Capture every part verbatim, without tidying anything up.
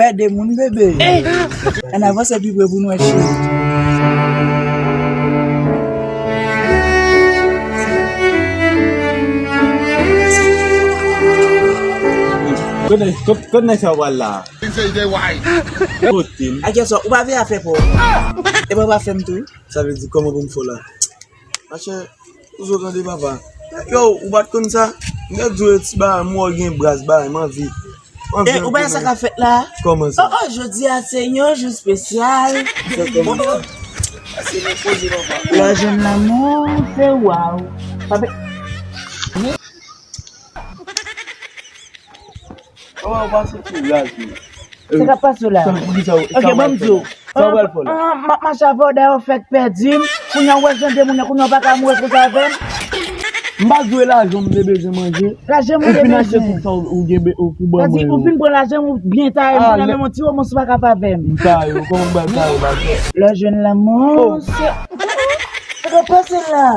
Gade moun, bebe. Ann avanse pi pre pou n wè, cheri. Kot nèg, kot, kot nèg sa pral la? Kote m? Akèswa, ou pa veye afè pa w. E pa w pa fè m tou? Sa vle di kòman pou m fè w la? Machè, ou zo tande papa. Yo, ou pa t konn sa? M te di w ti bagay, mwen gen braz bagay, m anvi. M anvi. E, ou pa wè sa k ap fèt la? Kòman sa? Oh, oh, jodi a se yon jou espesyal. Se kòman sa? Lajan lanmou, se waw. Papa. Kòman ou pa soti raz, wi? Sa k ap pase w la? Sa, poukisa w, Ok, sa w ban m pral di fè w. La? Sa w pral fè w la? Ah, m ap mache avè w, dayè w fèk pèdi m. Kounye a w wè jan de moun yo, kounye a w pa ka mouri konsa avè m. M pa jwe lajan, m te bezwen manje. Lajan mwen te bezwen. Ou fin achte tout sa ou, ou gen be-, ou pou ban mwen yo. Sa di, ou fin pran lajan m, ou byen taye m, ou nan men yon ti romans ou pa ka fè avè m. M taye w, kòman m pral taye w la? Lè w jwenn lanmou, se, sa k ap pase la?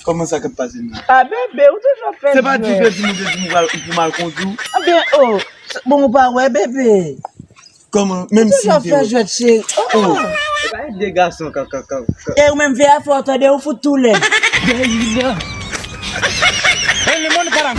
Kòman sa k ap pase m la? A, bebe, ou toujou ap fè jwèt. Se pa di ke di m, ke di m pral, pou m al kondwi w? Anben, oh, bon, ou pa wè, bebe. Kòman? Menm si m te wè. Ou toujou ap fè jwèt, cheri. Oh, oh. E pa de gason ka, ka, ka, ka. E ou menm veye afè w, tande, ou fout tou lèd. Dayila. E le moun pa la.